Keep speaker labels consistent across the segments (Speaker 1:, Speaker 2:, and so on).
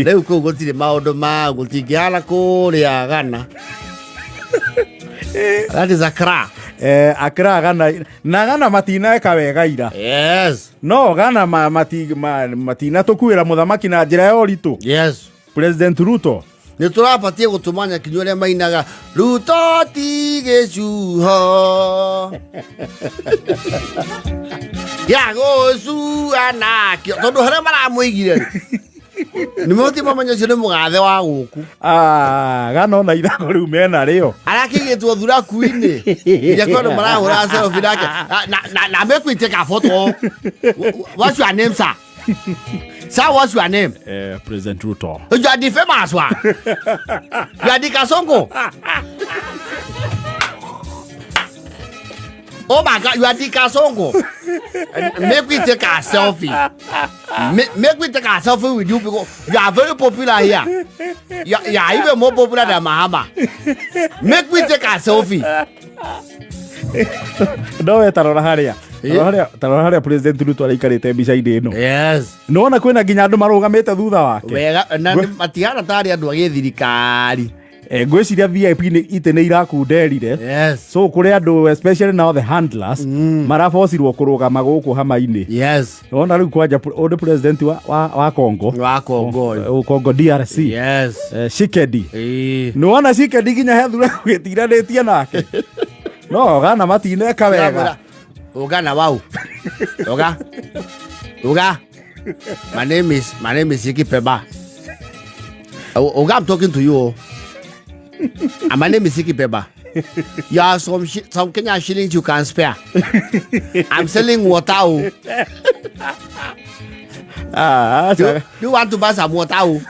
Speaker 1: Rĩu kũu gũtirĩ maũndũ ma gũtingĩhana kũrĩa Ghana. That is Accra.
Speaker 2: Accra Ghana na Ghana matineka wega ira. No Ghana matinatũkuĩra mũthamaki na njĩra ya ũritũ. President Ruto.
Speaker 1: Nĩ tũrabatie gũtũma nyakinyu arĩa mainaga Ruto ti gĩcuho gĩa gũcua nakĩo, tondũ harĩa maramũigire rĩ, nĩ mũti mamenya ũcio nĩ mũgathe wa gũkũ.
Speaker 2: Ah, Ghana ona ithako rĩu mena rĩo.
Speaker 1: Arakĩigĩtwo thuraku-inĩ nginya kwĩ andũ marahũra selfie nake. Na mekuitĩka photo. What's your name, sir? Sir, what's your name?
Speaker 2: President Ruto.
Speaker 1: You are the famous one. You are the Kasongo. Oh my God, you are the Kasongo. And make we take a selfie. Make we take a selfie with you because you are very popular here. You are even more popular than Mahama. Make we take a selfie.
Speaker 2: No we tarora haria. Tarora haria, tarora haria President Ruto araikarĩte mbica-inĩ ĩno. Nĩwona kwĩna nginya andũ marũgamĩte thutha wake.
Speaker 1: Wega, na matihana tarĩ andũ a gĩthirikari.
Speaker 2: Ngwĩciria VIP nĩ itĩ nĩ irakunderire. So kũrĩ andũ, especially now the handlers, marabocirwo kũrũgama gũkũ hama-inĩ. Nĩwona rĩu kwanja ũyũ nĩ president wa Congo.
Speaker 1: Wa Congo.
Speaker 2: Congo DRC. Tshisekedi. Nĩwona Tshisekedi nginya he thura gĩtiranĩtie nake. No Ghana matineka wega.
Speaker 1: Ugana wau. Uga. Uga. My name is Yiki Peba. Uga, I'm talking to you. And my name is Yiki Peba. You have some Kenya shillings you can spare. I'm selling water. Oh. Do you want to buy some water? Oh?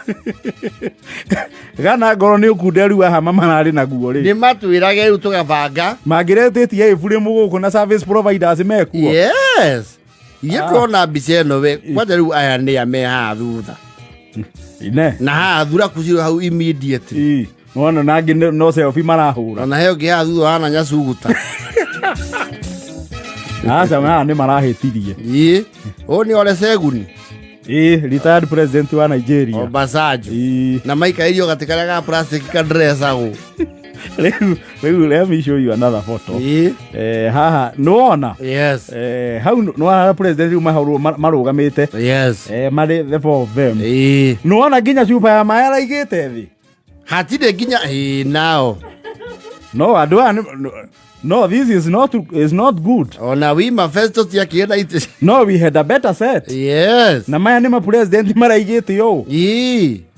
Speaker 2: Ghana ngoro nĩ ũkunderu wa hama mararĩ naguo rĩ.
Speaker 1: Nĩ matwĩrage rĩu tũgabanga.
Speaker 2: Mangĩretĩtie ĩburi gũkũ na service providers mekuo.
Speaker 1: Yes. Ithuĩ tũrona mbica ĩno we, kwanja rĩu aya nĩ a me haha thutha.
Speaker 2: Ine.
Speaker 1: Na haha thuraku cirĩ hau immediately.
Speaker 2: Nĩwona nangĩ no selfie marahũra.
Speaker 1: Ona he ũngĩ haha thutha hana nyacuguta.
Speaker 2: Aca haha nĩ marahĩtirie.
Speaker 1: Ĩ. Ũyũ nĩ Ole Seguni.
Speaker 2: Retired president wa Nigeria.
Speaker 1: Obasanjo. Na maikarĩirio gatĩ karĩa ga plastic ka dressagwo.
Speaker 2: Rĩu let me show you another photo. Haha nĩwona?
Speaker 1: Yes.
Speaker 2: Hau nĩwona president rĩu marũgamĩte. Marĩ the four of them. Nĩwona nginya cuba ya maĩ araigĩte thĩ.
Speaker 1: Hatirĩ nginya ĩ nao.
Speaker 2: No andũ aya no, no, this is not good.
Speaker 1: Ona wima Festo tiakĩenda itĩ.
Speaker 2: No, we had a better set. Na maya nĩ ma president maraigĩte ũũ.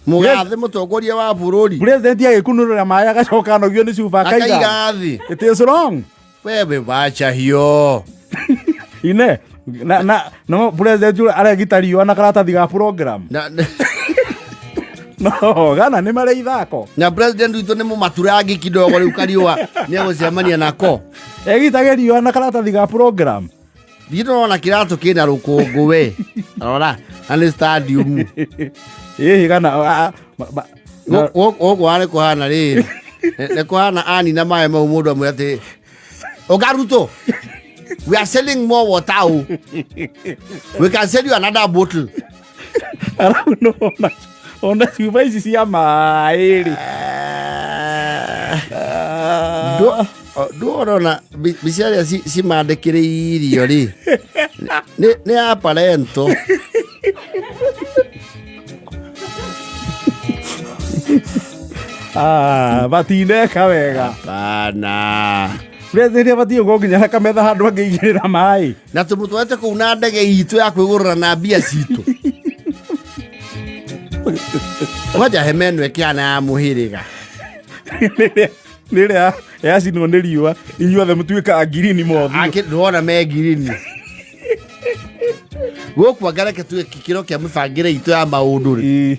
Speaker 1: Mũgathe mũtongoria wa bũrũri.
Speaker 2: President agĩkunũrĩra maĩ agacoka anogio nĩ cuba akaiga.
Speaker 1: Akaiga thĩ.
Speaker 2: It is wrong.
Speaker 1: Wewe wacha hiyo.
Speaker 2: Ine na no president ũrĩa aregita riũa na karatathi ga program. No Ghana nĩ marĩ ithako.
Speaker 1: Na president witũ nĩ mũmaturangi kidogo rĩu kariũa nĩ egũcemania nako.
Speaker 2: Egitage riũa na karatathi ga program.
Speaker 1: Thiĩ ndĩrona kĩratũ kĩna rũkũngũ we. Rora, na nĩ stadium.
Speaker 2: Ĩĩ Ghana
Speaker 1: Gũkũ harĩ kũhana rĩrĩ. Nĩ kũhana anina maĩ mau mũndũ amwĩra atĩ Oga Ruto, we are selling more water. Oh. We can sell you another bottle.
Speaker 2: Arabu no ona cuba ici cia maĩ rĩ.
Speaker 1: Nduona mbica ĩrĩa cimandĩkĩrĩirio rĩ nĩ ya parento.
Speaker 2: Ah, matineka wega.
Speaker 1: Hapana.
Speaker 2: President abatiĩ gũkorwo nginya na kametha handũ angĩigĩrĩra maĩ.
Speaker 1: Na tũmũtwarĩte kũu na ndege itũ ya kwĩgũrĩra na mbia citũ. Kwanja hema ĩno ĩkĩhana ya mũhĩrĩga.
Speaker 2: Rĩrĩa yacinwo nĩ riũa inyuothe mũtuĩkaga ngirini mothiũ.
Speaker 1: Akĩ ndwona me ngirini. Gũkũ anga reke tuge kĩkĩro kĩa mĩbangĩre itũ ya maũndũ rĩ.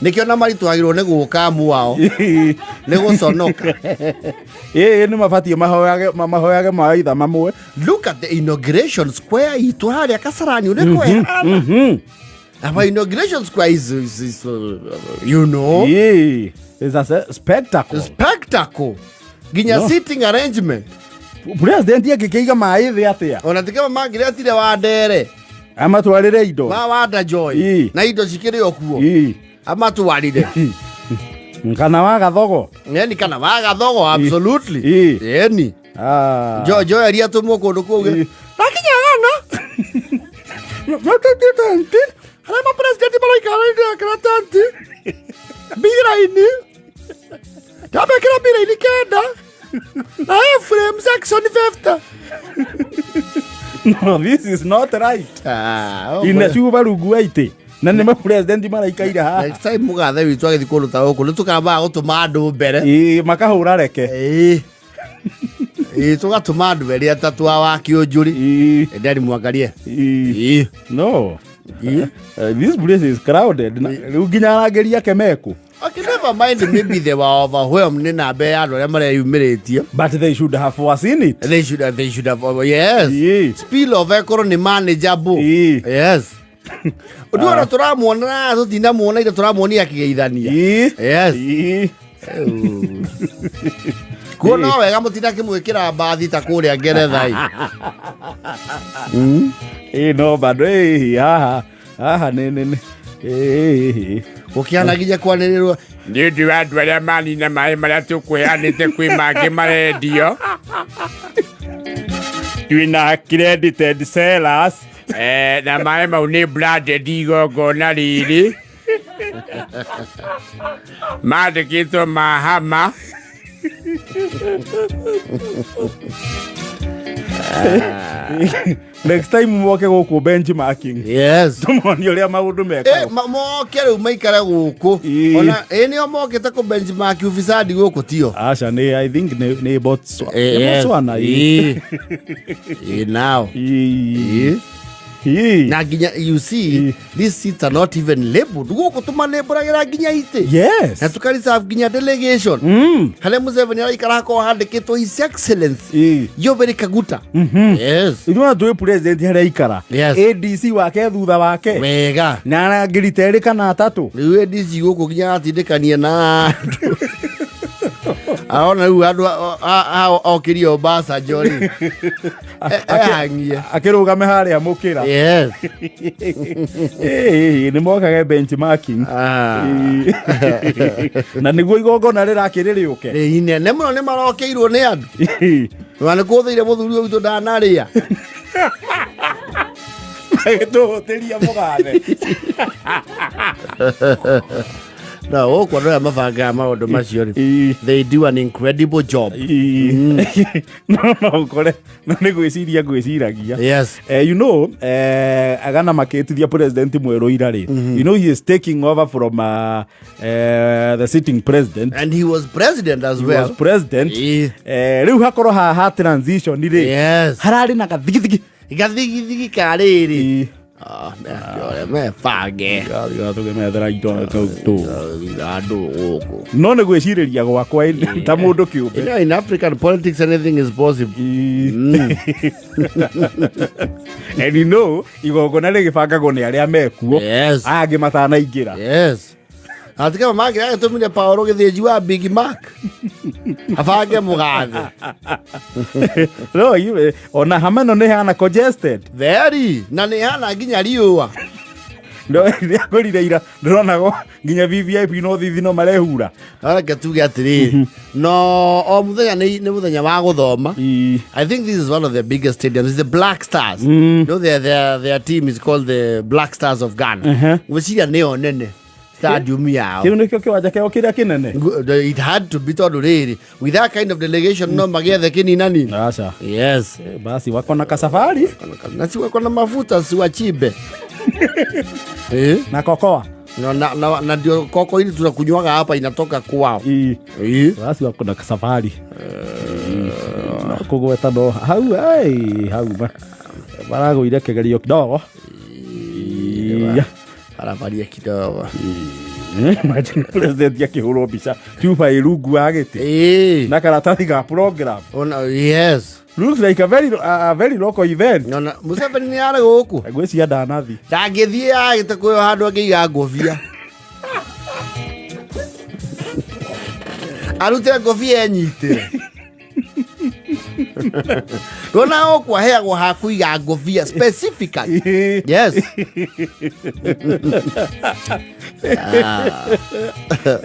Speaker 1: Nĩkĩo na maritũhagĩrwo nĩ gũka mwao. Nĩ gũconoka.
Speaker 2: Ĩĩ nĩ mabatiĩ mahoyage mawaitha mamwe.
Speaker 1: Look at the inauguration square itũ harĩa Kasarani ũrĩa kwehana. Our inauguration square is.
Speaker 2: Yeah. It's a spectacle.
Speaker 1: Spectacle. Nginya
Speaker 2: No.
Speaker 1: sitting arrangement.
Speaker 2: President angĩkĩiga maĩ thĩ atĩa?
Speaker 1: Ona tikama mangĩretire wa ndere.
Speaker 2: Amatwarĩre indo.
Speaker 1: Wa Wanda Joy.
Speaker 2: Ii.
Speaker 1: Na indo cikĩrĩ o kuo.
Speaker 2: Ii.
Speaker 1: Amatwarire.
Speaker 2: Kana wa Gathogo.
Speaker 1: Eni kana wa Gathogo, absolutely.
Speaker 2: Ii.
Speaker 1: Eni.
Speaker 2: Ah.
Speaker 1: Joy aria atũmwo kũndũ kũu.
Speaker 2: Ii.
Speaker 1: Nakinya gana. Tenti. Arĩa mapresidenti maraikara ndĩrekĩra tenti. Mbira-inĩ. Ndamekĩra mbira-inĩ 9. Na frame section 50.
Speaker 2: No, this is not right.
Speaker 1: Ah, oh,
Speaker 2: Ine ciuba rungu wa itĩ. Na nĩ mapresidenti maraikaire haha.
Speaker 1: Next time mũgathe witũ agĩthiĩ kũndũ ta gũkũ nĩ tũkambaga gũtũma andũ mbere.
Speaker 2: Ii, makahũra reke.
Speaker 1: Ĩĩ. Ĩĩ, tũgatũma andũ erĩ atatũ a wa kĩũnjũri.
Speaker 2: Ii.
Speaker 1: Endeni mwangarie.
Speaker 2: Ii.
Speaker 1: Ĩĩ.
Speaker 2: No.
Speaker 1: Ĩĩ.
Speaker 2: This place is crowded. Na rĩu nginya arangĩri ake meku.
Speaker 1: Okay, never mind, maybe they were overwhelmed nĩ namba ya andũ arĩa mareyumĩrĩtie.
Speaker 2: But they should have foreseen it.
Speaker 1: They should have, oh, yes.
Speaker 2: Ĩĩ.
Speaker 1: Spill over ĩkorwo nĩ manageable.
Speaker 2: Ĩĩ.
Speaker 1: Yes. Ũndũ ona tũramuona tũtinamuona ira tũramuonia akĩgeithania.
Speaker 2: Ii.
Speaker 1: Yes.
Speaker 2: Ii.
Speaker 1: Kuona no wega mũtinakĩmwĩkĩra mbathi ta kũrĩa Ngeretha ĩ.
Speaker 2: Ii, no bado ĩĩ, haha haha nĩ nĩ nĩ ĩĩ.
Speaker 1: Gũkĩhana nginya kwanĩrĩrwo
Speaker 3: Nĩ ũndũ wa andũ arĩa manina maĩ marĩa tũkũheanĩte kwĩ mangĩ marendio.
Speaker 2: Twĩna accredited sellers.
Speaker 3: Na maĩ mau nĩ branded igongona rĩrĩ mandĩkĩtwo mahama.
Speaker 2: Next time moke gũkũ benchmarking.
Speaker 1: Yes.
Speaker 2: Tũmonie ũrĩa maũndũ mekagwo.
Speaker 1: Moke rĩu maikare gũkũ.
Speaker 2: Ĩĩ.
Speaker 1: Ona ĩ nĩo mokĩte kũ benchmark ufisadi gũkũ tio.
Speaker 2: Aca nĩ I think nĩ Botswana. Nĩ
Speaker 1: Yes.
Speaker 2: Botswana. Ĩĩ.
Speaker 1: Ĩĩ. Ĩĩ, now.
Speaker 2: Ĩĩ.
Speaker 1: Ĩĩ.
Speaker 2: Ĩĩ.
Speaker 1: Na nginya you see
Speaker 2: Ĩĩ.
Speaker 1: these seats are not even labeled. Gũkũ tũmalabelagĩra nginya itĩ.
Speaker 2: Yes.
Speaker 1: Na tũkareserve nginya delegation. Harĩa Museveni araikara hakorwo handĩkĩtwo His Excellency
Speaker 2: Ĩĩ.
Speaker 1: Yoweri Kaguta. Yes.
Speaker 2: Ithuĩ ona tũĩ president harĩa aikara.
Speaker 1: Yes.
Speaker 2: ADC wake thutha wake.
Speaker 1: Wega.
Speaker 2: Na arangĩri ta erĩ kana atatũ.
Speaker 1: Rĩu ADC gũkũ nginya aratindĩkania na andũ. Arona rĩu andũ okĩrie Obasanjo rĩ. Ehang'ie.
Speaker 2: Akĩrũgame harĩa mũkĩra.
Speaker 1: Yes.
Speaker 2: Ĩĩ, nĩ mokage benchmarking.
Speaker 1: Ah.
Speaker 2: Ĩĩ. Na nĩguo igongona rĩrakĩrĩ rĩũke.
Speaker 1: Rĩ inene mũno nĩ marokeirwo nĩ andũ. Na nĩ kũthĩire mũthuri ũyũ witũ ndanarĩa.
Speaker 2: Agĩtũhũtĩria mũgathe.
Speaker 1: No, gũkũ andũ aya mabangaga maũndũ macio rĩ.
Speaker 2: Ĩĩ.
Speaker 1: They do an incredible job.
Speaker 2: Ĩĩ. No no ũkore no nĩ gwĩciria ngwĩciragia.
Speaker 1: Yes.
Speaker 2: You know, agana makĩtithia president mwerũ ira rĩ. You know he is taking over from the sitting president.
Speaker 1: And he was president as
Speaker 2: He
Speaker 1: well.
Speaker 2: was president.
Speaker 1: Ĩĩ.
Speaker 2: Rĩu hakorwo haha transition rĩ.
Speaker 1: Yes.
Speaker 2: Hararĩ na gathigithigi.
Speaker 1: Gathigithigi ka rĩrĩ.
Speaker 2: Ĩĩ.
Speaker 1: Ah, mebange.
Speaker 2: Tũkĩmethera indo tũ.
Speaker 1: Andũ gũkũ.
Speaker 2: No nĩ gwĩcirĩria gwakwa ta mũndũ kĩũmbe.
Speaker 1: You know, in African politics anything is possible.
Speaker 2: And you know, igongona rĩgĩbangagwo nĩ arĩa mekuo.
Speaker 1: Yes.
Speaker 2: Aya angĩ matanaingĩra.
Speaker 1: Yes. Atika mama agĩtũmire Paul gĩthĩnji wa Big Mac. Abange mũgathe.
Speaker 2: No, ona hama ĩno nĩ hana congested.
Speaker 1: Very. Na nĩ hana nginya riũa.
Speaker 2: No, nĩagũrire ira ndĩrona nginya VVIP no thithi no marehura.
Speaker 1: Reke tuge atĩrĩrĩ. No o mũthenya nĩ mũthenya wa gũthoma.
Speaker 2: Ĩĩ.
Speaker 1: I think this is one of the biggest stadiums. It's the Black Stars. You know, their team is called the Black Stars of Ghana. Ngwĩciria nĩyo nene stadium yao.
Speaker 2: Kĩu nĩkĩo kĩwanja kĩao kĩrĩa kĩnene.
Speaker 1: It had to be tondũ rĩrĩ with that kind of delegation no magĩethe kĩninanini.
Speaker 2: Aca.
Speaker 1: Yes.
Speaker 2: Basi wako na kasafari
Speaker 1: Na si wako na mafuta si wachimbe.
Speaker 2: na kokoa.
Speaker 1: Na ndio koko ili tunakunywaga hapa inatoka kwao.
Speaker 2: Ĩĩ. Basi wako na kasafari. No kũgweta no hau ai hau maragũire kĩgerio kidogo. Iya.
Speaker 1: Barabaria kidogo.
Speaker 2: Imagine president akĩhũrwo mbica cuba ĩ rungu wa gĩtĩ
Speaker 1: Ĩĩ.
Speaker 2: na karatathi ga program.
Speaker 1: Ona yes.
Speaker 2: Looks like a very local event.
Speaker 1: Ona Museveni nĩ arĩ gũkũ.
Speaker 2: Ngwĩciria ndanathi.
Speaker 1: Ndangĩthiĩ agĩte kwĩyo handũ angĩiga ngũbia. Arute ngũbia enyitĩre. Ndona gũkũ aheagwo ha kũiga ngũbia specifically. Yes.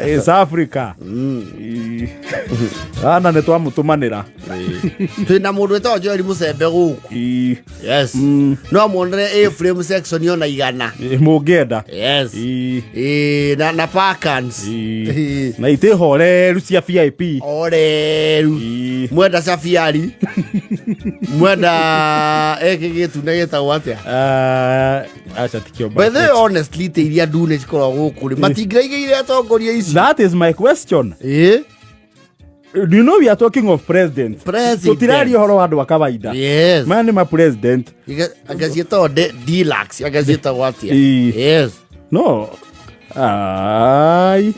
Speaker 2: It's Africa. Ana nä twamå tå manä ra.
Speaker 1: Twĩna mũndũ wĩtagwo Joel Mũcembe gũkũ. Yes. No muonere A frame section yona 100.
Speaker 2: Må ngä enda.
Speaker 1: Yes. Ĩĩ, na Parkans.
Speaker 2: Na itä horeru cia VIP.
Speaker 1: Oreru. Mwenda cabiari. Mwenda ĩkĩ gĩtune gĩtagwo atĩa?
Speaker 2: Aca tikio.
Speaker 1: By the way, honestly, tä iria ndune cikoragwo gũkũ rĩ, matingĩraigĩire atongoria ici.
Speaker 2: That is my question.
Speaker 1: Ĩĩ.
Speaker 2: Do you know we are talking of presidents?
Speaker 1: President.
Speaker 2: Tũtiraria ũhoro wa andũ a kawaida.
Speaker 1: Yes.
Speaker 2: Maya nĩ ma president.
Speaker 1: Anga ciĩtagwo deluxe, anga ciĩtagwo atĩa?
Speaker 2: Ĩĩ.
Speaker 1: Yes.
Speaker 2: No. Ai.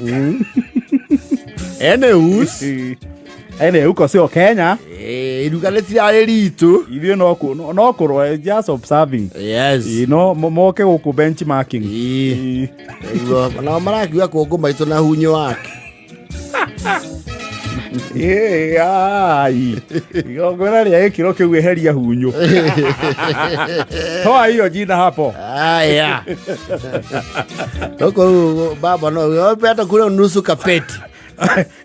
Speaker 1: Anyways,
Speaker 2: Ene huko sio Kenya.
Speaker 1: Iruga rĩtirarĩ ritũ.
Speaker 2: Ithuĩ no no kũrora, just observing.
Speaker 1: Yes.
Speaker 2: Ĩĩ, no moke gũkũ benchmarking.
Speaker 1: Ĩĩ.
Speaker 2: Ĩĩ.
Speaker 1: Nĩguo, nao marakiuga kũngũ maitũ na hunyo wake.
Speaker 2: Ĩĩ, ai. Igongona rĩa gĩkĩro kĩu eheria hunyo. Toa hiyo jina hapo.
Speaker 1: Aya. Huko baba no, hata kule nusu kapeti.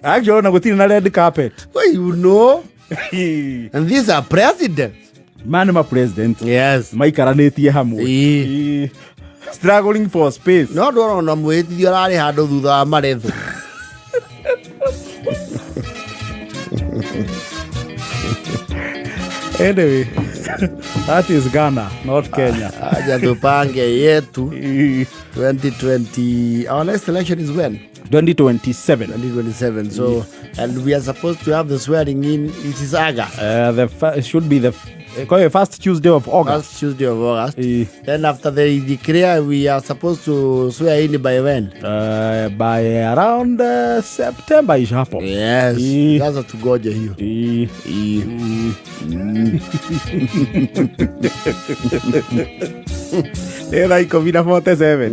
Speaker 2: Actually ona gũtirĩ na red carpet.
Speaker 1: Well, you know. And these are presidents.
Speaker 2: Maya nĩ ma president.
Speaker 1: Yes.
Speaker 2: Maikaranĩtie hamwe.
Speaker 1: Ĩĩ.
Speaker 2: Ĩĩ. Struggling for space.
Speaker 1: No ndorona mwĩtithio ararĩ handũ thutha wa maretho.
Speaker 2: Anyway, that is Ghana, not Kenya.
Speaker 1: Aja tupange yetu 2020. Our next election is when?
Speaker 2: 2027.
Speaker 1: 2027. So, and we are supposed to have the swearing in. It is August.
Speaker 2: It should be the first Tuesday of August.
Speaker 1: First Tuesday of August. Then after they declare, we are supposed to swear in by when?
Speaker 2: By around September ish hapo.
Speaker 1: Yes. Sasa tugoje hiyo.
Speaker 2: Thaa 10:47.